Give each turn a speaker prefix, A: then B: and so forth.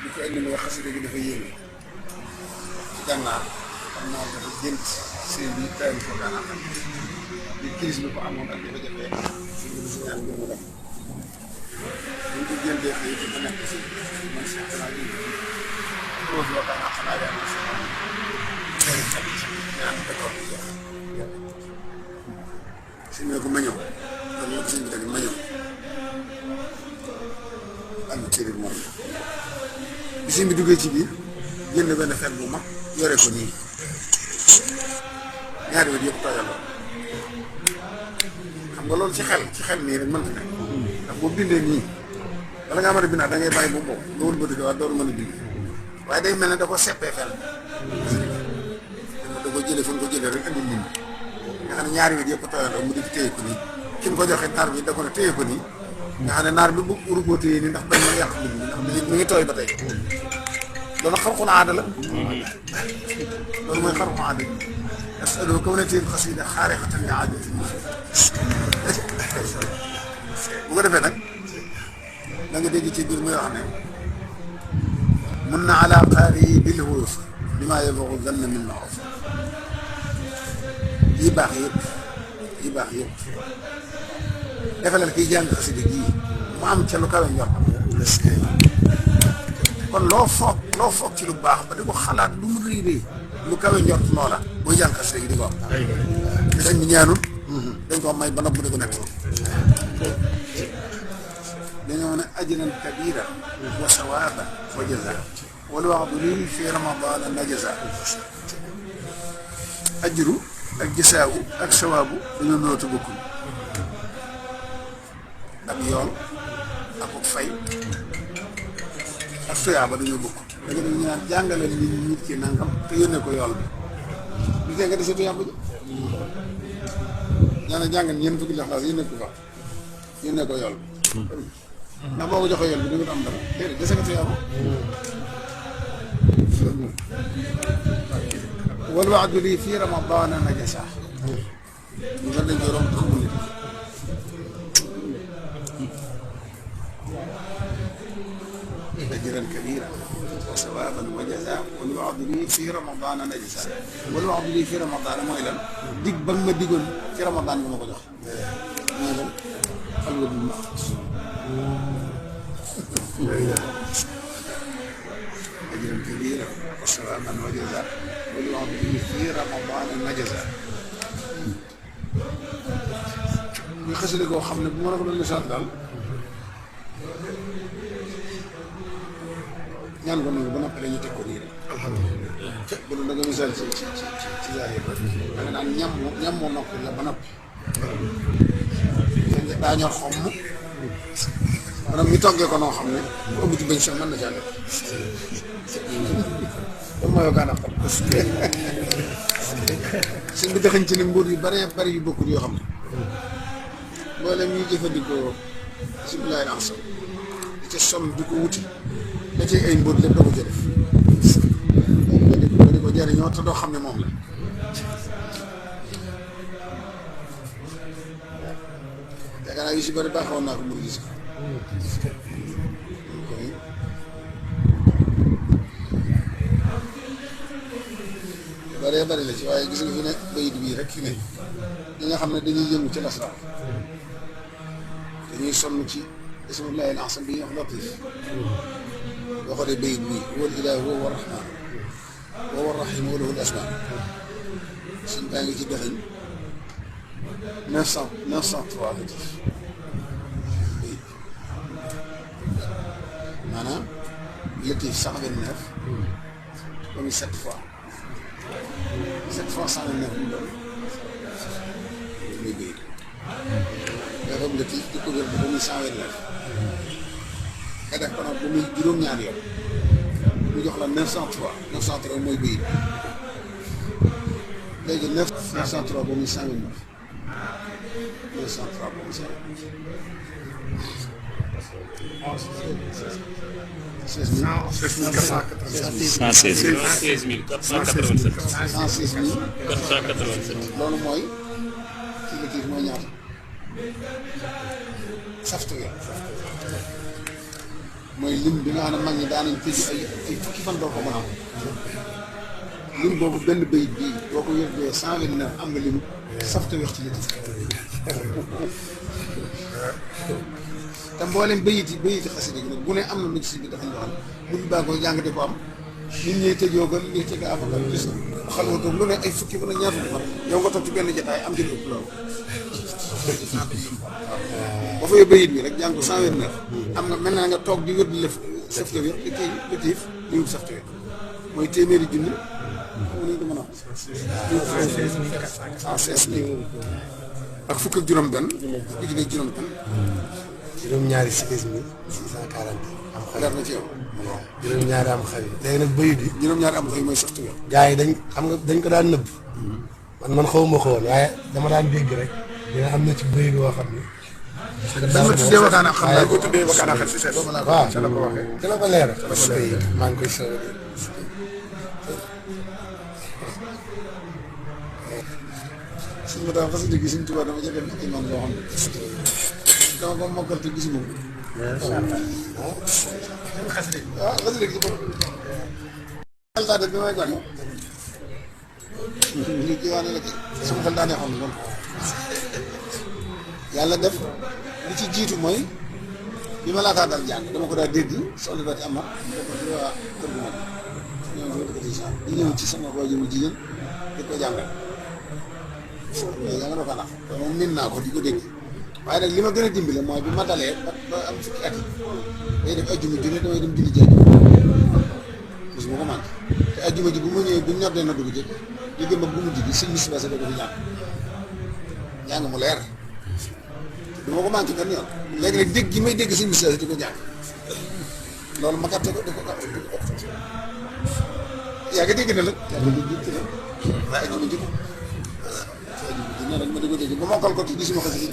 A: li ko indi mooy xasida gi dafa yéeme ci gànnaar xam naa dafa jënt sëñ bi tayal ko gànnaar di crise bi ko amoon ak jafe-jafe sëñ bi si ñaan ngir mu dem buñ ko jëntee xëy ci ba nekk si man si xanaa yi rose loo tax xanaa yaa ngi si ñaan d'accord bi jeex sëñ bi ne ko ma ñëw loolu la ko sëñ bi tamit ma ñëw am na cëri moom bi sëñ bi duggee ci biir génn benn fer bu mag yore ko nii ñaari wet yëpp tooyaloo xam nga loolu ci xel nii rek mënta nekk ndax boo bindee nii wala ngaa mën a bindaat da ngay bàyyi bu boobu nga wëlbati ko door mën a bind waaye day mel ne da ko seppee fel da ko jëlee fu ñu ko jëlee rek andi lim nga xam ne ñaari wet yëpp tooyaloo mu di téye ko nii ki ñu ko joxe naar bi da ko ne téye ko nii nga xam ne naar bi bu uruboo téye nii ndax bañ mën a yàq bind ndax mi ngi tooy ba tey loolu xarxul aada la loolu mooy xarxul aada asaloo kawnatil xasida xaarixatan li aadatin bu ko defee nag da nga dégg ci biir muy wax ne mun na ala qaari yi bil wurus li maa yabaxu zanna min maaruf yi baax yëpp defalal kiy jàng xasida gii mu am ca lu kawe njort kon loo foog ci lu baax ba di ko xalaat lu mu rëy rëy lu kawe njort loola booy jàng xasida gi di ko am dañ bi ñaanul dañ ko may ba nopp di ko nekk dañoo ne ajran kabira wa sawaba wa jaza wala wax du lii fi ramadan najaza ajru ak jasaawu ak sawaabu dañoo nootu bokkul ak yoon ak fay ak tuyaaba dañoo bokk da nga ñu naan jàngale nit ki nangam te yónnee ko yool bi lu tee nga dese tuyaaba ji ñaa ne jàngal ñeent fukki lixlaas yónnee ko yool bi ndax boo ko joxee yool bi du nga am dara déedéet dese nga tuyaaba wal waadu lii fii ramadana najasa ñu nga dañ ko romb xamul nit أجرا كبيرا وثوابا وجزاء والوعد لي في رمضان نجزا والوعد لي في رمضان mooy lan dig ba nga ma digoon ci Ramadan nga ma ko jox mooy lan xalwa bi maxtus أجرا كبيرا وثوابا وجزاء والوعد لي في رمضان نجزا ñu xasida koo xam ne bu ma la ko doon misaal daal ñaan ko noonu ba noppi la ñu teg ko nii rek alhamdulilah bu doon da nga misaal ci zahir rek da nga naan ñam moo noppi la ba noppi daa ñor xomm maanaam ñu toggee ko noo xam ne bu ëmb ci bañ sax mën na caa def loolu mooy gaa naqar suñ bi dëxañ ci ne mbóot yu bëree bëri yu bokkul yoo xam ne mboolem ñuy jëfandikoo bismillahi al-ansam di ca sonn di ko wuti da cay ay mbóot lépp da ko ca def di ko jariñoo te doo xam ne moom la yaakaar naa yu si bëri baaxoon naa ko mbir gis ko bëree bëri la ci waaye gis nga fi ne bayit bii rek fi ne ñi nga xam ne dañuy yëngu ci lasraar dañuy sonn ci bismillahi al-ansam bi ñuy wax latif boo xoolee bayit bii wal ilahu huwa rahman huwa rahim wa lahu al-asma suñ baa ngi ci dexeñ 903 latif bayit maanaam latif 129 comme 7 fois 129 mu doon muy bayit dafa am latif di ko wér ba muy 129 nga def ko nag ba muy juróom-ñaari yoon mu jox la 903 903 mooy bayit léegi 903 ba muy 129 903 ba muy
B: 116
A: loolu mooy ci latif mooy ñaata saftu ngeen mooy lim bi nga xam ne mag ñi daanañ tëj ay fukki fan doo ko mën a am lim boobu benn bayit bii boo ko yërdee 129 am nga limu safte wex ci liti te mboolem bayiti xasida gi nag bu ne am na lu ci si bi dafa ndoxal mun baa koy jàng di ko am nit ñi tëjoo gën li ci gaa fakal gis xalwatoog lu ne ay fukki fan ak ñaar fukki fan yow nga toog ci benn jotaay am ci lu ëpp loolu ba fay bayit bi rek jàng ko 129 am nga mel na nga toog di wér di lëf safte wér di kii lëtiif di wut safte wér mooy téeméeri junni xam nañ ko mën a ak fukk ak juróom benn fukki junni ak juróom benn
C: juróom-ñaari 16.640 am xar
A: leer na ci yow
C: juróom-ñaari am xar yi léegi nag bëyit yi
A: juróom-ñaari am xëy mooy safte wér
C: gars yi dañ xam nga dañ ko daan nëbb man xawma ko woon waaye dama daan dégg rek dina am na ci bëyit boo xam ni
A: dañ ma tuddee wakaan ak xam naa ko tuddee wakaan ak si seet
C: waaw
A: ca la ko waxee
C: dina ko leer maa ngi koy soog
A: suñ ma tax xasida gi suñ tubaab dama jëlee ci man loo xam ne dama ko mokkal te gisuma ko xasida gi xel daa def bi may gone li ci waane la sama xel daa neexoon lool yàlla def li ci jiitu mooy bi ma laataa dal jàng dama ko daa dégg soxna ba ci ama waa kër gu mag di ñëw ci sama waajur jigéen di ko jàngal yaa nga doo ko nax moom min naa ko di ko dégg waaye nag li ma gën a dimbale mooy bi ma dalee ba am fukki at yi day def ajjuma junne damay dem julli jàng mos ma ko manqué te ajjuma ji bu ma ñëwee bu ñu noddee na dugg jëkk li gën mag bu mu jigi sëñ Moussa Bassé da ko fi jàng mu leer du ma ko manqué benn yoon léegi nag dégg gi may dégg sëñ Moussa Bassé di ko jàng loolu ma capté ko di ko yaa ngi dégg na la yaa ngi dégg ci la waaye ajjuma ji rek ma di ko dégg ba mokkal ko ci gisuma ko si